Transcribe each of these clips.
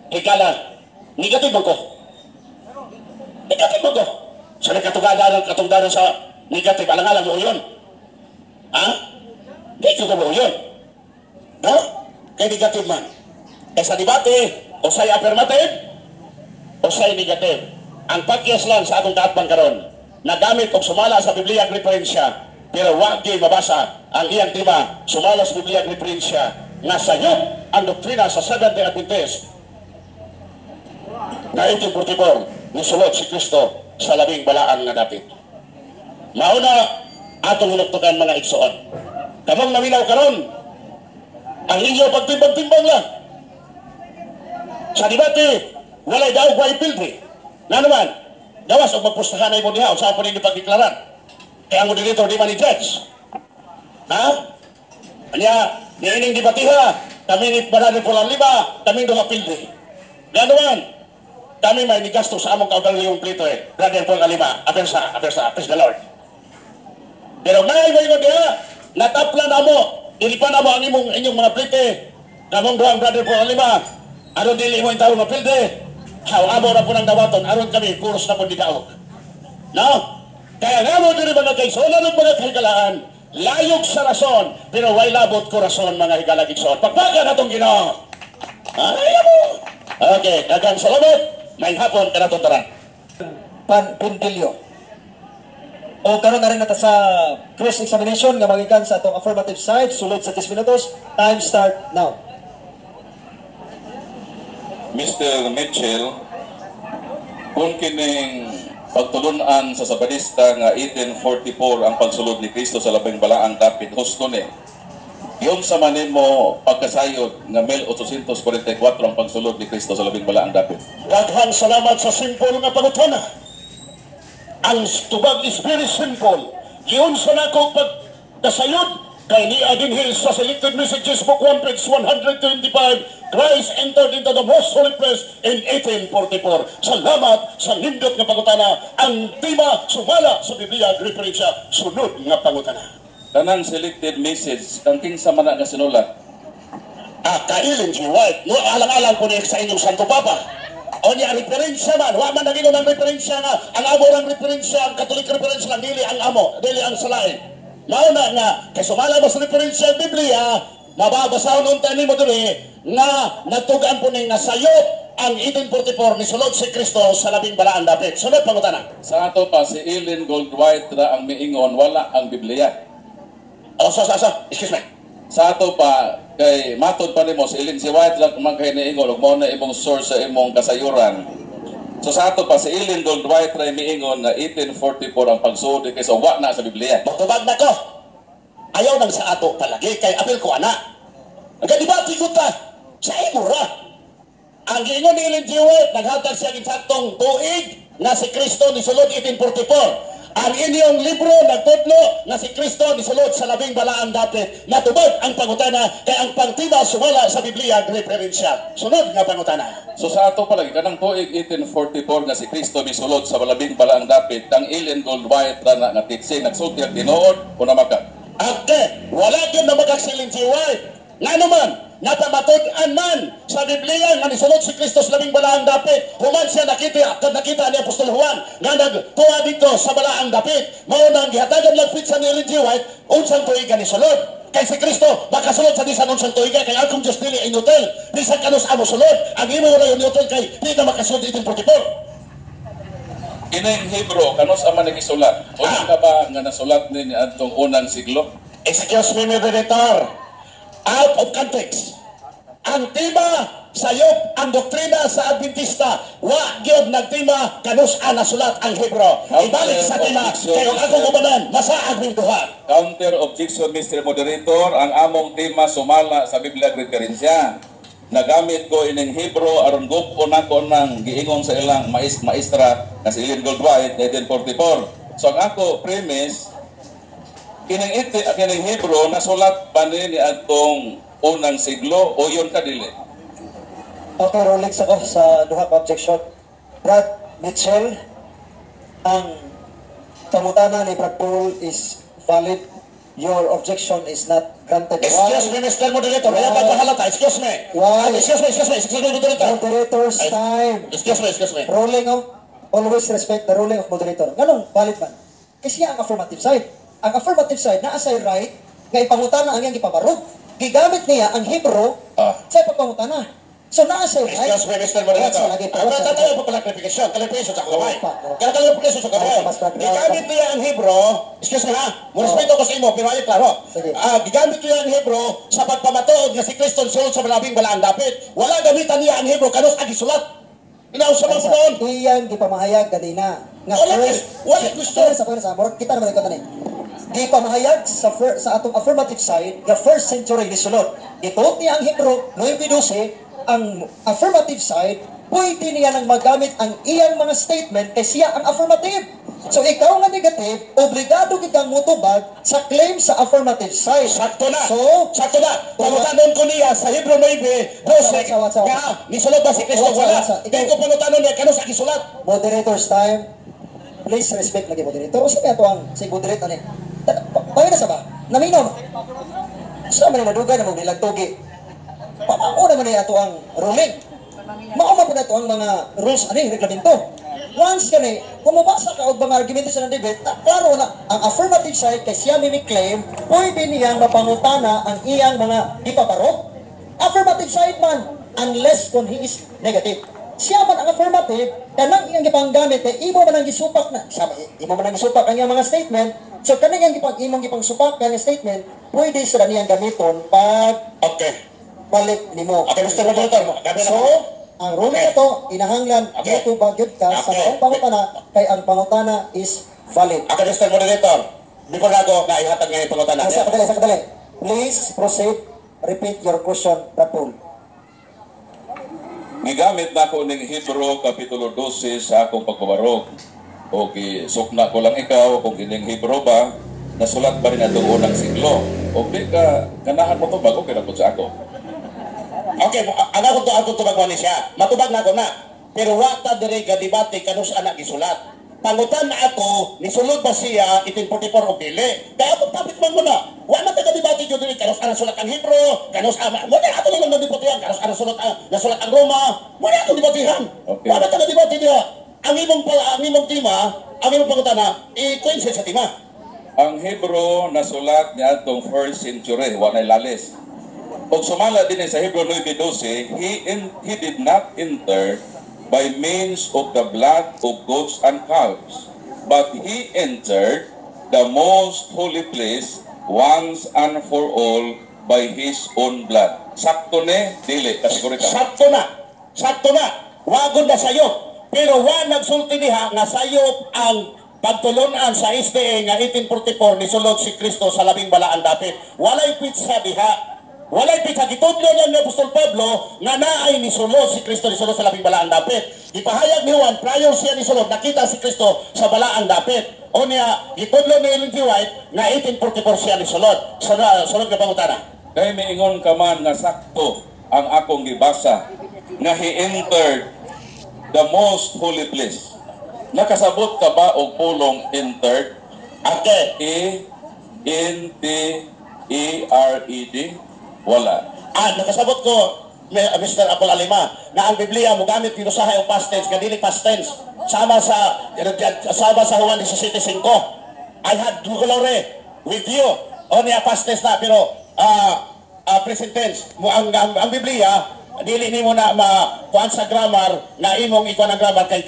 Higala, negative man ko. Negative man ko. Sa katugadaran, katugdaran sa negative, alang-alang mo yun. Ha? Di ko mo yun. No? Kay negative man. Kay sa debate, usay affirmative, usay negative. Ang pakyas lang sa atong kaatbang karon, nagamit og sumala sa Biblia ang referensya, pero wa gyud mabasa ang iyang tema, sumala sa Biblia ang referensya, nga sayop ang doktrina sa Seventh-day Adventist na 1844 nisulod si Kristo sa labing balaan nga dapit. Mauna atong hinuktukan, mga igsoon. Kamong naminaw karon, ang inyo pagtimbang-timbang lang. Sa debate, walay daog, walay pildi. Nga naman, gawas og magpustahan mo diha, unsa po ninyo pagdeklarar? Kaya ang moderator di man ni judge. Ha? Anya, niining debatiha, kami ni Brother Paul Lima, kami duha pildi. Nga naman, kami may nigasto sa among kaugalingong plito eh. Brother Paul Alima, apersa, apersa, praise the Lord. Pero ngayon mo ingon diha, natapla na mo, dili pa na mo ang imong inyong mga plite. Kamong duhang Brother Paul Alima, aron dili mo intawon nga pilde. Haw amo ra po ng dawaton, aron kami puros na po di daog. No? Kaya nga mo diri, mga kaigsuonan ug mga kahigalaan, layog sa rason, pero way labot ko rason, mga higalag igsoon. Pagpaga na tong Ginoo. Ay mo. Okay, daghang salamat. May hapon kanatong tanan. Pan Pintilio. O karon na rin nata sa cross examination nga magikan sa atong affirmative side, sulod sa 10 minutos. Time start now. Mr. Mitchell, kung kining pagtulunan sa Sabadista nga 1844 ang pagsulod ni Kristo sa labing balaang dapit, husto ni. Giunsa man nimo pagkasayod nga 1844 ang pagsulod ni Kristo sa labing balaang dapit? Daghang salamat sa simple nga pangutana. Ang tubag is very simple. Giunsa nako pagkasayod kay niya dinhi sa Selected Messages, Book 1, page 125, Christ entered into the most holy place in 1844. Salamat sa nindot nga pangutana. Ang tema, sumala sa Biblia referensya. Sunod nga pangutana. Kanang Selected Message, kang kinsa man na nga sinulat? Ah, kay Ellen G. White. No, alang-alang ko ni sa inyong Santo Papa. O niya, referensya man. Wa man nagino ng referensya nga. Ang amo ng referensya, ang Catholic reference lang, dili ang amo, dili ang salain. Mao na nga, kay sumala mo sa referensya ang Biblia, mababasahon unta nimo diri nga nagtugaan po ning nasayop ang 1844 ni sulod si Kristo sa labing balaang dapit. Sunod pangutana. Sa ato pa, si Ellen Gold White ra ang miingon wala ang Biblia. Oh, so, so, so. Excuse me. Sa ato pa, kay matod pa nimo si Ellen G. White lang man kay niingon ug mao na imong source sa imong kasayuran. So sa ato pa, si Ellen Gold White ra miingon na 1844 ang pagsulod ni Kristo, wa na sa Biblia. Magtubag na ko. Ayaw nang sa ato palagi kay apil ko ana. Ang kadibati ko ta sa imo ra. Ang giingon ni Ellen G. White, naghatag siya og insaktong tuig nga si Kristo ni sulod 1844. Ang inyong libro nagtudlo nga si Kristo ni sulod sa labing balaang dapit. Natubag ang pangutana kay ang pangtima sumala sa Biblia referensya. Sunod nga pangutana. So sa ato palagi, kanang tuig 1844 nga si Kristo misulod sa labing balaang dapit, kang Ellen Gold White ra na nga teaching, nagsulti ang tinuod o namakak? Ate, wala gyud na si Ellen G. White. Nga naman, napamatud-an man sa Biblia nga nisulod si Kristo sa labing balaang dapit. Human siya nakita, nakita ni Apostol Juan nga nagtuwa dito sa balaang dapit. Mao nang gihatagan lang pitsa ni Ellen G. White unsang tuig nga nisulod. Kay si Kristo makasulod sa bisan unsang tuig kay akong Diyos dili inutil. Bisan kanus amo sulod, ang imo ra inutil kay di na makasulod 1844. Kining Hebro, kanus ama nagisulat? Una ka ba nga nasulat ni adtong unang siglo? Excuse me, moderator. Out of context. Ang tema, sayop ang doktrina sa Adventista. Wa gyud nagtima kanus a nasulat ang Hebro. Ibalik sa tema kay ang akong ubanan masaag ning duha. Counter objection, Mr. Moderator. Ang among tema, sumala sa Biblia referensya. Nagamit ko ining Hebro aron gupo nako nang giingon sa ilang maestra nga si Ellen Gold White 1944. So ang ako premise, kining iti kining Hebro nasulat pa ni adtong unang siglo o yun ka dili? Okay, Rolex ako sa duha ka objection. Brad Mitchell, ang pangutana ni Brad Paul is valid. Your objection is not granted. Excuse me, Mr. Moderator. Kaya pa pahalata. Excuse me. Why? Excuse me, excuse me. Excuse me, Moderator. Moderator's Ay. time. Excuse me, excuse me. Ruling oh. Always respect the ruling of moderator. Nganong valid man? Kasi ang affirmative side. Ang affirmative side naa say right nga ipangutana ang iyang gipabarog. Gigamit niya ang Hebrew sa pagpangutana. So naa say right. Excuse me, Mr. Moderator. What's lagi pa? Ang What's lagi? tayo po pala clarification. Clarification sa kamay. Pa, oh. Kaya clarification sa kamay. Ay, mas Gigamit niya ang Hebrew. Excuse me ha. Mo respeto ko sa imo, pero ay klaro. Sige. Gigamit niya ang Hebrew sa pagpamatuod nga si Kristo sulod sa labing balaang dapit. Wala gamitan niya ang Hebrew kanus agi sulat. Inausa man po noon. Iyang gipamahayag ganina nga Wala gusto. Sa murag kita naman ikaw tani. Gipamahayag sa atong affirmative side nga first century ni sulod. Gituot niya ang Hebrew 9:12. Ang affirmative side, pwede niya nang magamit ang iyang mga statement kay siya ang affirmative. So ikaw nga negative, obligado gid kang mutubag sa claim sa affirmative side. Sakto na. So, Sakto na. Pangutanon ko niya sa Hebrew 9:12 Watsa, watsa, watsa. nga nisulod ba si Kristo? Watsa, Wala. watsa. Di ko pangutanon niya kanus agi sulat. Moderator's time. Please respect lagi moderator. Usa kaya to ang si moderate ani. Pangina sa ba? Naminaw. Sa man nadugay na mo nilang tugi. Pamao naman ni ato ang ruling. Mao man pud ato ang mga rules ani reglamento. Once kani, kung mabasa ka og mga argumento sa debate, ta, klaro na ang affirmative side kay siya may claim, pwede niyang mapangutana ang iyang mga gipabarog. Affirmative side man, unless kung he is negative. Siya man ang affirmative, kanang iyang gipanggamit kay imo man ang gisupak na, sama, imo man ang gisupak ang iyang mga statement, so kanang iyang gipang imong gipangsupak ang statement, pwede sila niyang gamiton pag balik nimo. Okay, Mr. Moderator, gabi na So, ang ruling ito, inahanglan, motubag gyud ka sa maong pangutana, kay ang pangutana is valid. Okay, Mr. Moderator. Before na ako na ihatag nga yung pangutana. Sa kadali, sa kadali. Please proceed. Repeat your question, Ratul. Gigamit na ko ning Hebrew Kapitulo 12 sa akong pagbabarog. O sukna ko lang ikaw kung ining Hebrew ba nasulat ba rin atong unang siglo. O di ka ganahan mo tubag, okay na po sa ako. Okay, ang ako to ako tubag ni siya. Matubag na ako na. Pero wa ta diri ga debate kanus anak gisulat. Pangutan na ako, nisulod ba siya 1844 o dili? Kaya ako topic man mo na. Wa man ta ga debate jud diri kanus ana sulat ang Hebrew, kanus ama. Mo na ato lang debatehan kanus ana sulat ang nasulat ang Roma. Mo na ato debatehan. Wa man ta ga debate diha. Ang imong tema, ang imong pangutana, i-coincide sa tema. Ang Hebrew nasulat niadtong first century, wa nay lalis. Og sumala din sa Hebrew 9:12, he did not enter by means of the blood of goats and calves, but he entered the most holy place once and for all by his own blood. Sakto ni, dili, kategorika. Sakto na. Sakto na. Wagod na sayop. Pero wa nagsulti diha nga sayop ang pagtulunan sa SDA nga 1844 nisulod si Kristo sa labing balaan dapit. Walay pitsa diha. Walay pitsa. Gitudlo lang ni Apostol Pablo nga naay nisulod si Kristo nisulod sa labing balaan dapit. Gipahayag ni Juan prior siya nisulod nakita si Kristo sa balaang dapit. O niya gitudlo ni Ellen G. White nga 1844 siya nisulod. Sunod nga pangutana. Kay miingon ka man nga sakto ang akong gibasa nga he entered the most holy place. Nakasabot ka ba og pulong "entered"? Okay. E N T E R E D? Wala. Nakasabot ko, Mr. Apol Alima, na ang Biblia mo gamit pinusahay ang past tense, nga dili past tense. Sama sa Juan 17:5. "I had glory with you." O niya past tense na, pero present tense. Mo ang Biblia dili nimo na ma kuan sa grammar na imong ikuan ang grammar kay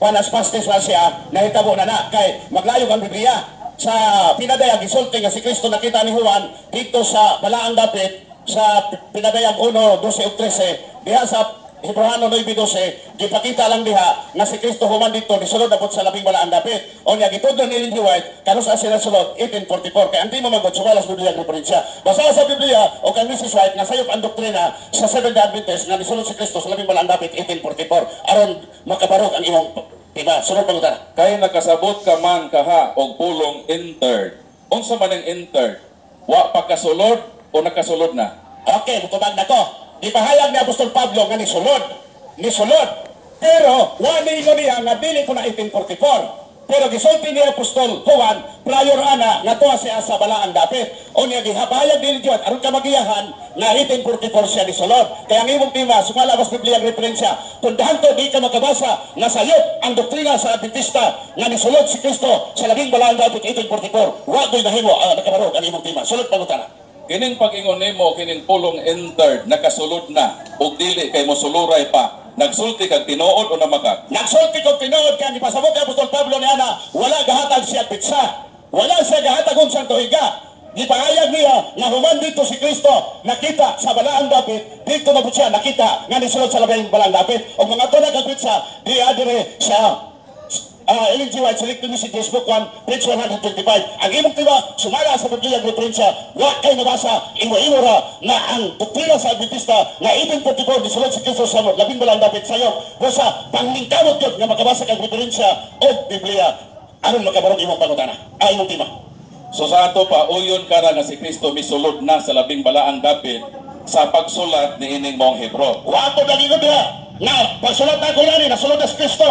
kuan as past tense na siya nahitabo na na kay maglayog ang Biblia sa Pinadayag. Gisulti nga si Kristo nakita ni Juan dito sa balaang dapit sa Pinadayag 1:12 ug 13. Diha sa Hebreano 9:12, gipakita lang diha nga si Kristo human dito nisulod na sa labing balaang dapit. O niya gitudlo ni Ellen G. White kanus sila sulod 1844 kay ang di mo magod sumala sa Biblia ang referensya. Basta sa Biblia o kay Mrs. White nga sayop ang doktrina sa Seventh-day Adventist nga nisulod si Kristo sa labing balaang dapit 1844 aron makabarog ang imong iba. Sunod pangutana. Kay nakasabot ka man kaha og pulong "entered". Unsa man ang "entered"? Wa pa kasulod o nakasulod na? Okay, mutubag na ko. Gipahayag ni Apostol Pablo nga nisulod. Nisulod. Pero, wa niingon niya nga dili ko na 1844. Pero gisulti ni Apostol Juan prior ana nga tuwa siya sa balaang dapit. O niya gihabayag ni Juan aron ka magiyahan nga 1844 siya nisulod. Kaya ang imong tema sumala mas Biblia ang referensya. Kung dahanto di ka makabasa nga sayop ang doktrina sa Adventista nga nisulod si Kristo sa labing balaang dapit 1844. Wa ko'y nahimo nakabarog ang imong tema. Sulod pangutana. Kining pag-ingon nimo, kining pulong "entered", nakasulod na ug dili kay mosuluray pa. Nagsulti kag tinuod o namakak? Nagsulti ko tinuod kay gipasabot ni Apostol Pablo ni ana, wala gahatag siya pitsa. Wala siya gahatag unsang tuiga. Gipahayag niya nga human dito si Kristo nakita sa balaang dapit, dito na po siya nakita nga nisulod sa labing balaang dapit. Og mga to nagapitsa di adire sa Ellen G. White, Selected Messages, Book 1, page 125. Ang imong tema, sumala sa Biblia ang referensya, wa kay nabasa, imo-imo ra nga ang doktrina sa Adventista nga 1844 nisulod si Kristo sa labing balaang dapit sayo. Basta pangningkamot yun nga makabasa kag referensya o Biblia aron makabarog imong pangutana. Ay, imong tema. So sa ato pa, uyon ka ra nga si Kristo misulod na sa labing balaang dapit sa pagsulat ni ining mong Hebro? Wa ko nagingon diha nga pagsulat na ko nani nasulod na si Kristo.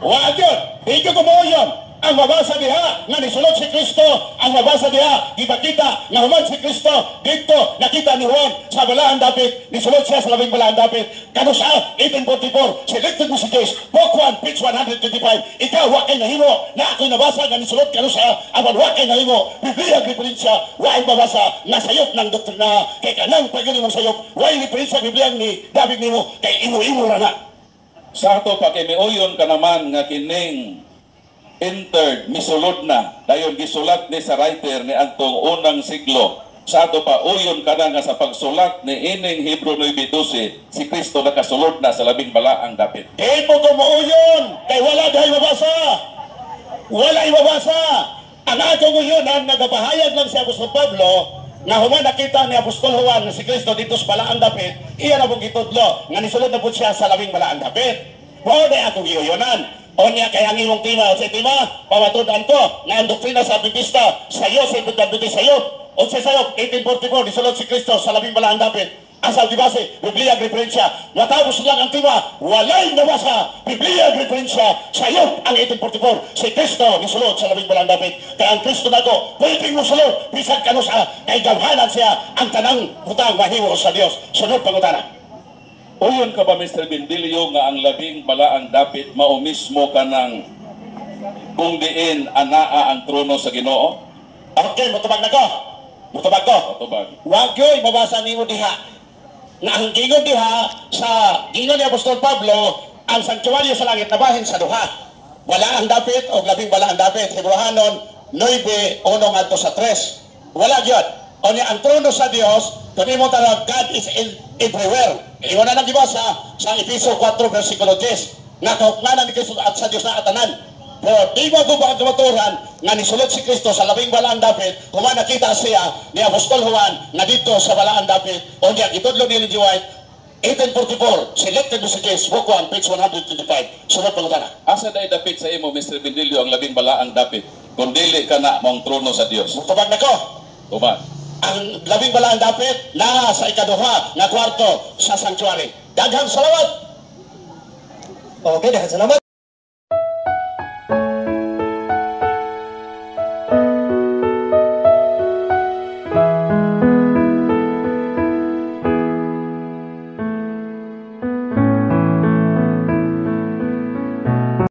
Wa gyud. Di gyud ko moyon. Ang mabasa diha nga nisulod si Kristo, ang mabasa diha gipakita nga human si Kristo didto nakita ni Juan sa balaan dapit, nisulod siya sa labing balaan dapit. Kanus-a? 1844, Selected Messages, Book 1, page 125. Ikaw wa kay nahimo na ako'y nabasa nga nisulod kanus-a, apan wa kay nahimo Biblia ang referensya, wa ay mabasa nga sayop ng doktrina kay kanang pag mong sayop, wa ay referensya Biblia ni David nimo kay imo-imo ra na. Sa ato pa, kay miuyon ka naman nga kining "entered" misulod na dayon gisulat ni sa writer ni adtong unang siglo. Sa ato pa, uyon ka na nga sa pagsulat ni ining Hebro 9:12 si Kristo nakasulod na sa labing balaang dapit? Di mo ko mauyon kay wala dahil mabasa. Wala mabasa. Ang akong uyonan, nagapahayag lang si Apostol Pablo nga human nakita ni Apostol Juan na si Kristo dito sa balaang dapit, iya na pong gitudlo nga nisulod na po siya sa labing balaang dapit. Mao na akong giuyonan. O niya kay ang imong tema, sa tema, pamatud-an ko nga ang doktrina sa Adventista, sayo sa Adventista sayo. O sa sayo, 1844, nisulod si Kristo sa labing balaang dapit. Asal di base, Biblia ang referensya. Matapos lang ang tema, walay nabasa, Biblia ang referensya, sayop ang 1844, si Kristo nisulod sa labing balaang dapit. Kaya ang Kristo nako, pwedeng musulod, bisan kanus-a, kay gamhanan siya, ang tanang butang mahimo sa Dios. Sunod pangutana. Uyon ka ba, Mr. Bendilio, nga ang labing balaang dapit mao mismo kanang kung diin anaa ang trono sa Ginoo? Okay, mutubag na ko. Mutubag ko. Tubag. Wag yo'y mabasa nimo diha. Na ang gingon diha sa gingon ni Apostol Pablo, ang sanktuaryo sa langit nabahin sa duha. Wala ang dapit o labing wala ang dapit. Hebreohanon 9:1 ngadto sa 3. Wala gyud. O niya ang trono sa Dios, kung imo tanawag, God is in everywhere. Ingon na nang gibasa sa Efeso 4 versikulo 10. Nga kahuknanan ni Kristo at sa Dios na atanan. Pero di mo guba ang kamatuoran nga nisulod si Kristo sa labing balaan dapit, kuma nakita siya ni Apostol Juan nga dito sa balaan dapit, o niya gitudlo ni Ellen G. White, 1844, Selected Messages, Book 1, page 125. Sunod pangutana. Asa day dapit sa imo, Mr. Bendilio, ang labing balaang dapit? Kung dili ka na mong trono sa Dios. Mutubag na ko. Tubag. Ang labing balaan dapit na sa ikaduha nga kwarto sa sanctuary. Daghang salamat. Okay, daghang salamat.